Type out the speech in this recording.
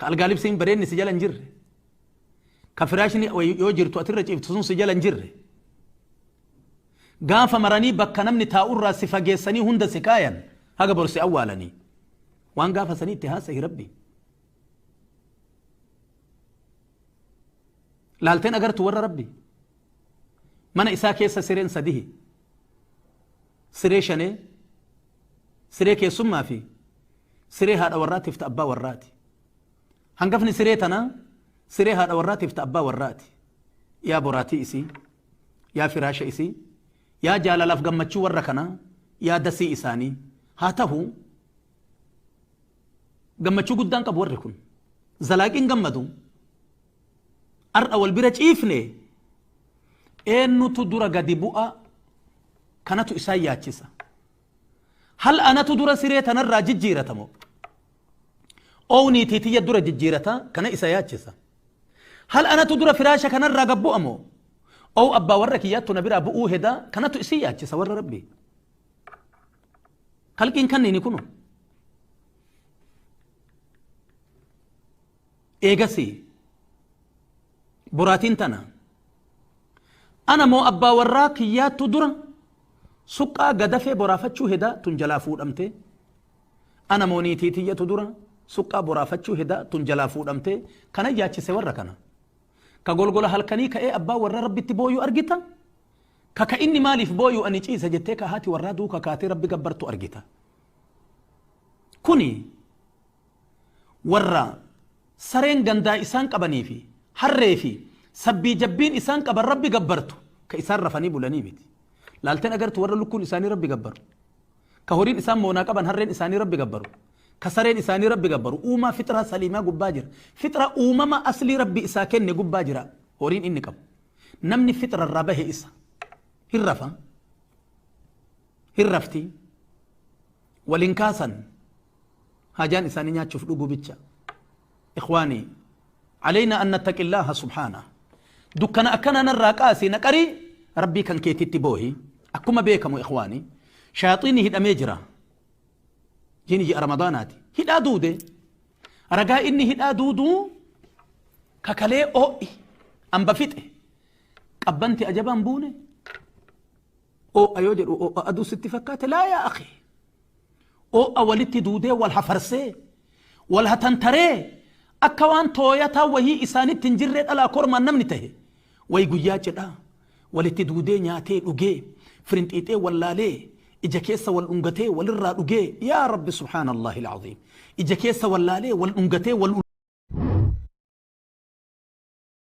Ka algaa libsiin bareenni si jala hin jirre. Ka firaashni yoo jirtu atirra ciiftu sun si jala hin jirre. Gaafa maranii bakka namni taa'urraa si fageessanii hunda si kaayan haga bor si awwaalanii. Waan gaafa sanii itti haasa'i Rabbi. Laalteen agartu warra Rabbi. Mana isaa keessa sireen sadihi. Siree shanee, siree keessummaa fi siree haadha warraatiif ta abbaa warraati. Hangafni siree tanaa siree haadha warraatiif ta abbaa warraati. Yaa boraatii isii, yaa firaasha isii, yaa jaalalaaf gammachuu warra kanaa, yaa dasii isaanii. Haa tahu gammachuu guddaan qabu warri kun. Zalaaqiin gammadu. Ar'a wal bira ciifne eennutu dura gadi bu'a kanatu isaan yaachisa. Hal anatu dura siree tanarraa jijjiirata moo? Ow niitii tiyya dura jijjiirata kana isa yaachisa. Hal anatu dura firaasha kanarraa gad bu'a moo? Ow abbaa warra kiyyaattu na biraa bu'uu heda kanatu isin yaachisa warra Rabbii. Kalqiin kanniini kuno. Eegasii boraatiin tana ana moo abbaa warraa kiyyaattu dura suqqaa gadafee boraafachuu hedaa tun jalaa fuudhamtee ana moo niitii tiyyatu dura suqqaa boraafachuu hedaa tun jalaa fuudhamtee kana yaachise warra kana ka golgola halkanii ka'ee abbaa warra rabbitti booyu argita ka ka inni maaliif booyu ani ciisa jettee ka haati warraa duuka kaatee rabbi gabbartu argita kuni warra sareen gandaa isaan qabanii fi harree fi sabbii jabbiin isaan qaban rabbi gabbartu ka isaan rafanii bulanii miti. Laalteen agartu warra lukkuun isaanii rabbi gabbaru. Ka horiin isaan moonaa qaban harreen isaanii rabbi gabbaru. Ka sareen isaanii rabbi gabbaru. Uumaa fixraa saliimaa gubbaa jira. Fixra uumama aslii rabbi isaa kenne gubbaa jira horiin inni qabu. Namni fixra irraa bahe isa. Hin rafa. Hin rafti. Waliin kaasan. Haajaan isaanii nyaachuuf dhuguu bicha. Ikhwaanii, alaynaa an nattaqillaaha subhaanah. Dukkana akkanaa narraa qaasi na qarii Rabbii kan keetitti boohi. Akkuma beekamu ikhwaanii, shayaaxiinni hidhamee jira. Jiini ji'a Ramadaanaati. Hidhaa duude. Ragaa inni hidhaa duuduu kakalee oo'i amba fixe. Qabbanti ajabaan buune. Oo'a yoo jedhu oo'a aduu sitti fakkaate laa yaa akhi. Oo'a walitti duudee wal hafarsee, wal hatantaree akka waan tooyataa wahii isaanitti hin jirree dhalaa kormaan namni tahe wayi guyyaa cidhaa walitti duudee nyaatee dhugee firinxiixee wallaalee ija keessa wal dhungatee walirraa dhugee yaa rabbi subhaanallahi alcaziim ija keessa wallaalee wal dhungatee wal